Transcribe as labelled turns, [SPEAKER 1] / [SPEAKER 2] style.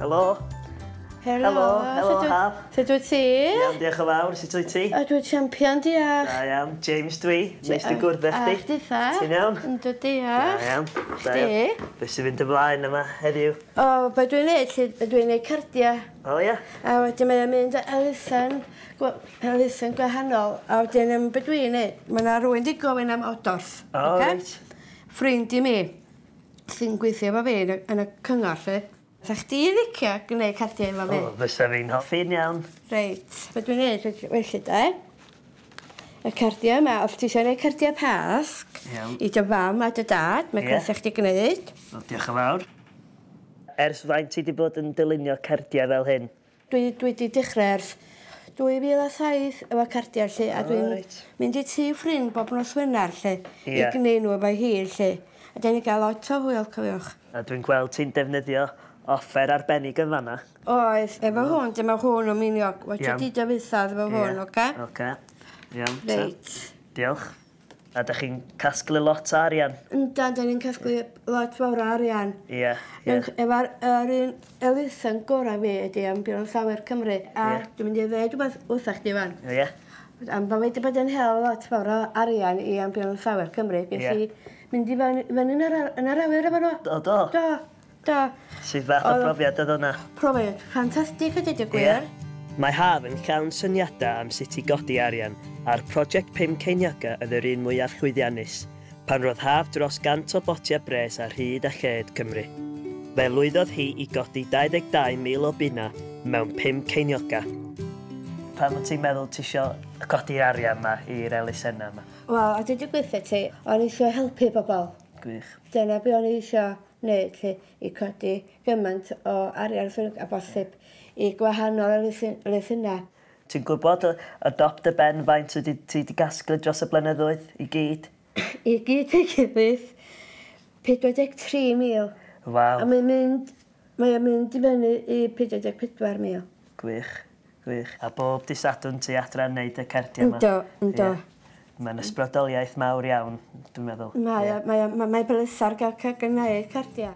[SPEAKER 1] Helo.
[SPEAKER 2] Helo.
[SPEAKER 1] Helo, Haf.
[SPEAKER 2] Sut wyt ti?
[SPEAKER 1] Iawn, diolch yn fawr. Sut wyt ti?
[SPEAKER 2] O, dwi'n champion, diolch.
[SPEAKER 1] Da iawn. James dwi. Neis di gwrdd â chdi.
[SPEAKER 2] A chditha.
[SPEAKER 1] Ti'n iawn?
[SPEAKER 2] Yndw, diolch.
[SPEAKER 1] Da iawn.
[SPEAKER 2] Chdi?
[SPEAKER 1] Be sy'n fynd ymlaen yma heddiw?
[SPEAKER 2] O, be dwi'n neud, dwi'n neud cardiau.
[SPEAKER 1] O, ia?
[SPEAKER 2] A wedyn mae'n mynd elusen, elusen gwahanol. A wedyn, be dwi'n neud, mae yna rhywun di gofyn am odorth.
[SPEAKER 1] O, reit.
[SPEAKER 2] Ffrind i mi, sy'n gweithio efo fi yn y cyngor, lle. Sa chdi licio gwneud cardiau efo fi?
[SPEAKER 1] O, fysa fi'n hoffi'n iawn.
[SPEAKER 2] Reit, be dwi'n neud felly de? Y cardiau yma, os ti eisiau gwneud cardiau Pasg,
[SPEAKER 1] iawn,
[SPEAKER 2] i dy fam a dy dad, mae croeso chdi gwneud.
[SPEAKER 1] Wel, diolch yn fawr. Ers faint ti wedi bod yn dylunio cardiau fel hyn?
[SPEAKER 2] Dwi wedi dechrau ers 2007 efo cardiau lle, a dwi'n mynd i tŷ ffrind bob nos Wener lle, i gwneud nhw efo hi lle. A dyn ni gael lot o hwyl, cofiwch.
[SPEAKER 1] A dwi'n gweld ti'n defnyddio offer arbennig yn fanna.
[SPEAKER 2] Oes, efo hwn, dyma hwn o miniog. Watch di dyfysadd efo hwn, oce?
[SPEAKER 1] Oce, iawn.
[SPEAKER 2] Reit.
[SPEAKER 1] Diolch. A dych chi'n casglu lot o arian?
[SPEAKER 2] Yndan, dyn ni'n casglu lot fawr o arian.
[SPEAKER 1] Ie, ie.
[SPEAKER 2] Efo'r un elusen gorau fi ydy Ambiwlans Awyr Cymru. A dwi'n mynd i ddweud rhywbeth wrtha chdi fan.
[SPEAKER 1] Ie.
[SPEAKER 2] Am bod wedi bod yn hel lot fawr o arian i Ambiwlans Awyr Cymru. Ges i mynd i fyny yn yr awyr efo nhw.
[SPEAKER 1] Do, do?
[SPEAKER 2] Do. Do.
[SPEAKER 1] Sut fath o brofiad oedd hwnna?
[SPEAKER 2] Profiad ffantastig a dweud y gwir.
[SPEAKER 1] Mae Haf yn llawn syniadau am sut i godi arian, a'r prosiect 5 ceiniogau oedd yr un mwyaf llwyddiannus, pan roedd Haf dros 100 o botiau bres ar hyd a lled Cymru. Fe lwyddodd hi i godi 22,000 o bunna mewn 5 ceiniogau. Pam wyt ti'n meddwl ti isio codi'r arian yma i'r elusennau yma?
[SPEAKER 2] Wel, a dweud y gwir ti, o'n i eisiau helpu bobl.
[SPEAKER 1] Gwych.
[SPEAKER 2] Dyna be o'n i eisiau wneud, lle, i codi gymaint o arian a bosib i gwahanol elusennau.
[SPEAKER 1] Ti'n gwybod y dop dy ben faint ti wedi gasglu dros y blynyddoedd i gyd?
[SPEAKER 2] I gyd ei gilydd, 43,000.
[SPEAKER 1] Waw.
[SPEAKER 2] A mae'n mynd i fyny i 44,000.
[SPEAKER 1] Gwych, gwych. A bob dydd Sadwrn ti adra yn neud y cardiau yma?
[SPEAKER 2] Yndw, yndw.
[SPEAKER 1] Mae'n ysbrydoliaeth mawr iawn, dwi'n meddwl.
[SPEAKER 2] Mae bleser gael gwneud cardiau.